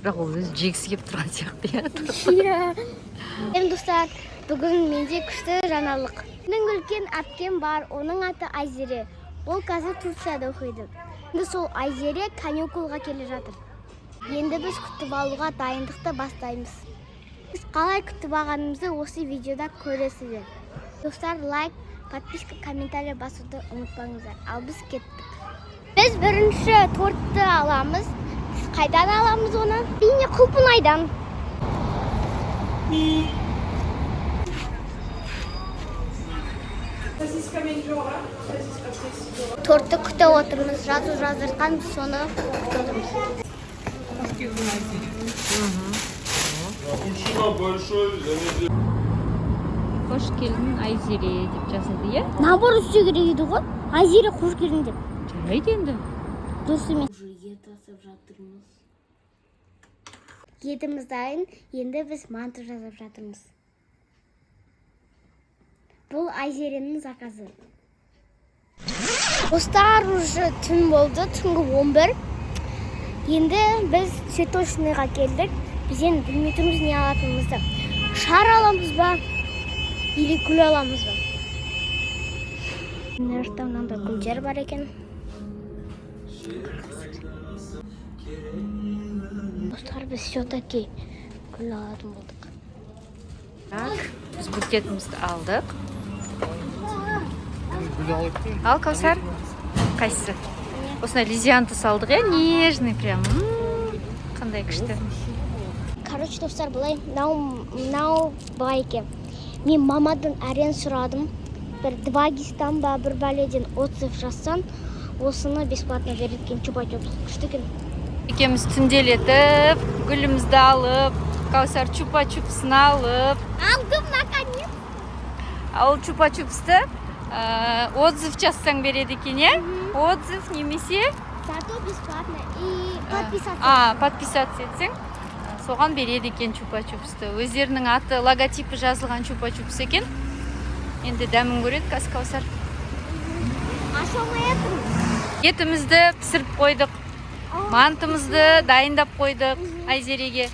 Бірақ ол өзі жегісі келіп тұрған сияқты, иә. Иә. Сәлем, достар! Бүгін менде күшті жаңалық. Менің үлкен әпкем бар, оның аты Айзере. Ол қазір Турцияда оқиды. Енді сол Айзере каникулға келе жатыр. Енді біз күтіп алуға дайындықты бастаймыз. Біз қалай күтіп алғанымызды осы видеода көресіздер. Достар, лайк, подписка, комментарий басуды ұмытпаңыздар. Ал біз кеттік. Біз бірінші тортты аламыз. Біз қайдан аламыз оны? Әрине, Құлпынайдан. Тортты күтіп отырмыз. Жазу жаздыртқан, соны күтіп отырмыз. Купчино большой за неделю. Қош келдің, Айзере деп жазылды, иә. Наоборот істеу керек еді ғой. Айзере, қош келдің деп. Жарайды енді. Дұрыс емес. Уже ет асып жатырмыз. Етіміз дайын. Енді біз манты жасап жатырмыз. Бұл Айзеренің заказы. Достар, уже түн болды, түнгі 11. Енді біз цветочныйға келдік. Біз енді білмей тұрмыз не алатынымызды. Шар аламыз ба? Или гүл аламыз ба? Мына жақта мынандай гүлдер бар екен. Достар, біз все-таки гүл алатын болдық. Так, біз букетімізді алдық. Ал, Каусар, қайсысы? Осындай лизиантус алдық, иә, нежный прям. Қандай күшті. Короче, достар, былай, мынау былай екен. Мен мамадан әрең сұрадым. Бір 2ГИСтан ба, бір бәледен отзыв жазсаң, осыны бесплатно береді екен, чупа-чупс. Күшті екен. Екеуміз түнделетіп, гүлімізді алып, Каусар чупа-чупсын алып. Алдым, наконец. Ал чупа-чупсты отзыв жазсаң береді екен, иә? Отзыв немесе Зато бесплатно. И подписаться. А, подписаться етсең, соған береді екен чупа-чупсты. Өздерінің аты, логотипі жазылған чупа-чупс екен. Енді дәмін көреді қазір Каусар. Аша алмай жатырмын. Етімізді пісіріп қойдық. Мантымызды дайындап қойдық Айзереге.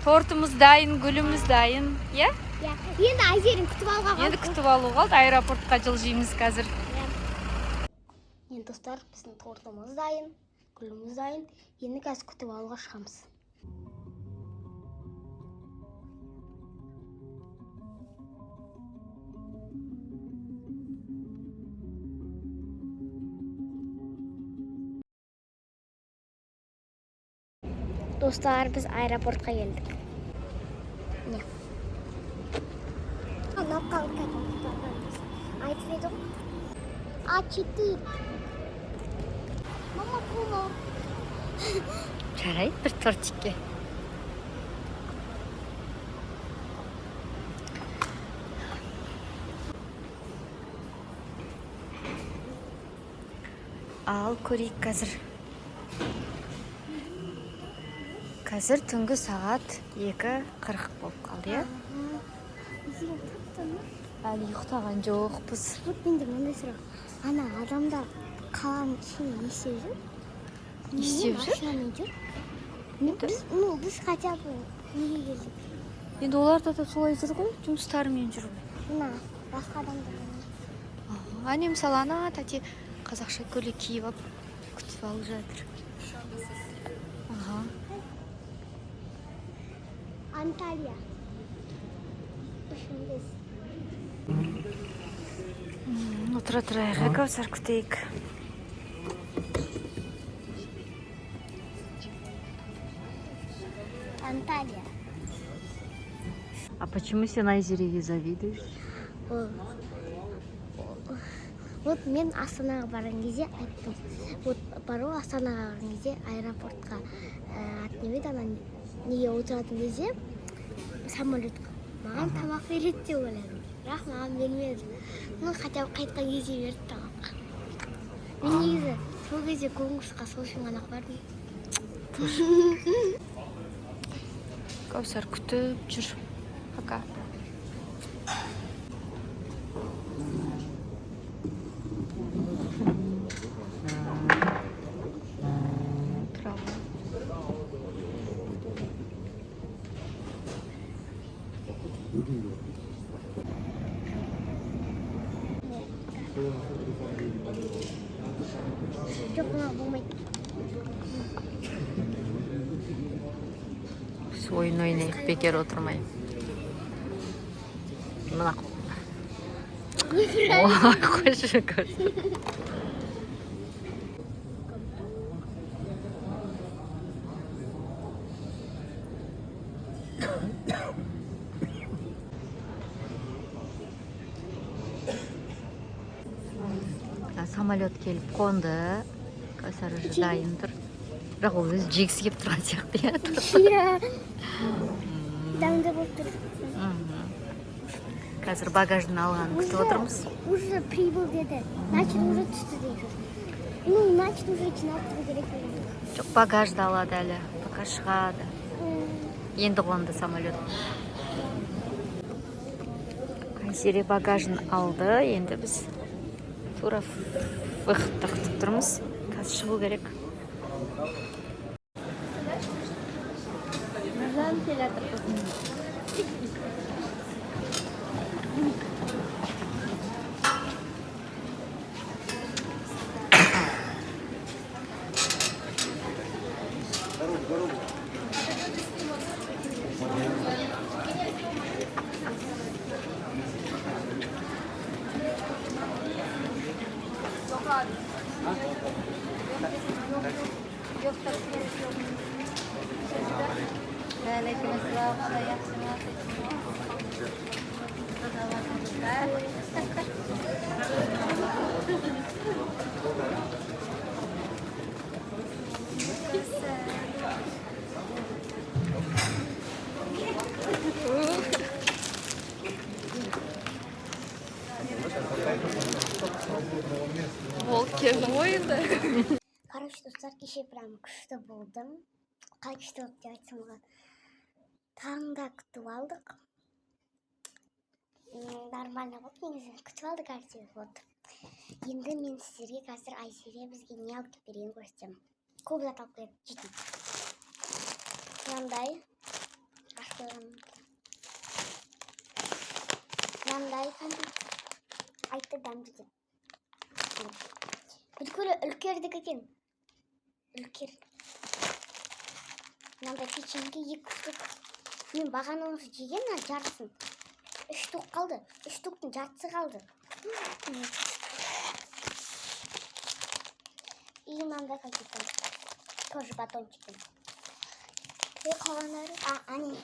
Тортымыз дайын, гүліміз дайын, иә? Иә. Енді Айзерені күтіп алуға Енді қалдық. Күтіп алу қалды, аэропортқа жылжимыз қазір. Енді, достар, біздің тортымыз дайын, гүліміз дайын. Енді қазір күтіп алуға шығамыз. Достар, біз аэропортқа келдік. Міне. Ұнап қалды кәдімгі. Айтып еді ғой. А4. Мама, қолым. Жарайды, бір тортикке. Ал көрейік қазір. Қазір түнгі сағат 2:40 болып қалды, иә? Әлі ұйықтаған жоқпыз. Вот менде мынандай сұрақ. Ана адамдар қаланың ішінде не істеп жүр? Не істеп жүр? Машинамен жүр. Ну, біз хотя бы неге келдік? Енді олар да солай жүр ғой, жұмыстарымен жүр ғой. Мына басқа адамдар. Ага, әне, мысалы, ана тәте қазақша көйлек киіп алып күтіп алып жатыр. Ага. Анталия. Үшіндес. Отыра тұрайық, иә, Кәусар, күтейік. Анталия. А почему сен Айзереге завидуешь? Вот мен Астанаға барған кезде айттым. Вот бару Астанаға барған кезде аэропортқа аты неме еді, ана неге отыратын кезде, самолетқа маған тамақ береді деп ойладым. Бірақ маған бермеді. Ну, хотя бы қайтқан кезде берді тамақ. Мен негізі сол кезде конкурсқа сол үшін ғана ақ бардым. Кәусар күтіп жүр пока. Тұра ғой. Біз ойын ойнайық, бекер отырмай. Мына. Ой, қойшы, қойшы. Самолет келіп қонды. Кәусар уже дайын тұр. Бірақ ол өзі жегісі келіп тұрған сияқты, иә. Иә. Дәмді болып тұр. Қазір багажын алғанын күтіп отырмыз. Уже прибыл деді. Значит, уже түсті деген сөз. Ну, значит, уже жиналып тұру керек деген. Жоқ, багажды алады әлі. Пока шығады. Енді қонды самолет. Айзере багажын алды. Енді біз тура выходта күтіп тұрмыз. Қазір шығу керек. Нұржан келе жатыр. Aleyküm selam. Ол келді ғой енді. Короче, достар, кеше прям күшті болдым. Қалай күшті болды деп айтсам болады. Таңда күтіп алдық. Нормально болды негізі. Күтіп алдық әйтеуір. Вот. Енді мен сіздерге қазір Айзере бізге не алып келіп бергенін көрсетемін. Көп зат алып келеді, жетеді. Мынандай ашып қойған. Мынандай кәмпит. Айтты дәмді деп. Бүткіл Үлкердікі екен. Үлкер. Мынандай печенье екі штук. Мен бағана уже жеген мына жартысын. Үш штук қалды. Үш штуктың жартысы қалды. И мынандай конфеттер. Тоже батончики. И қалғандары, а, ане.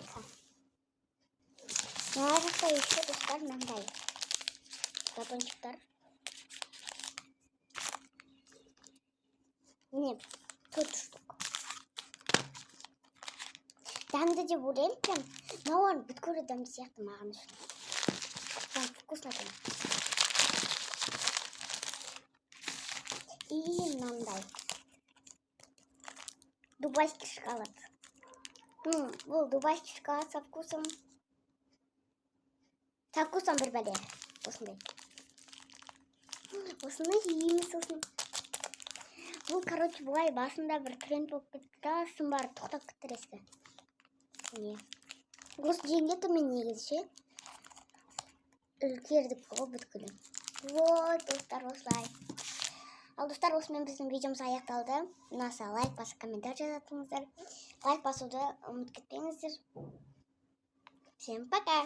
Мына жақта еще, достар, мынандай батончиктар. Не, төрт штук. Дәмді деп ойлаймын прям. Мыналар бүткіл дәмді сияқты маған үшін. Прям вкусно екен. И мынандай. Дубайский шоколад. Бұл дубайский шоколад со вкусом. Со вкусом бір бәле. Осындай. Осыны жейміз сосын. Бұл, короче, былай басында бір тренд болып кетті да, сосын барып тоқтап кетті резко. Не. Осы жегім келіп тұр мен негізі ше. Үлкердік қой бүткілі. Вот, достар, осылай. Ал, достар, осымен біздің видеомыз аяқталды. Ұнаса, лайк басып, комментарий жазатыңыздар. Лайк басуды ұмытып кетпеңіздер. Всем пока!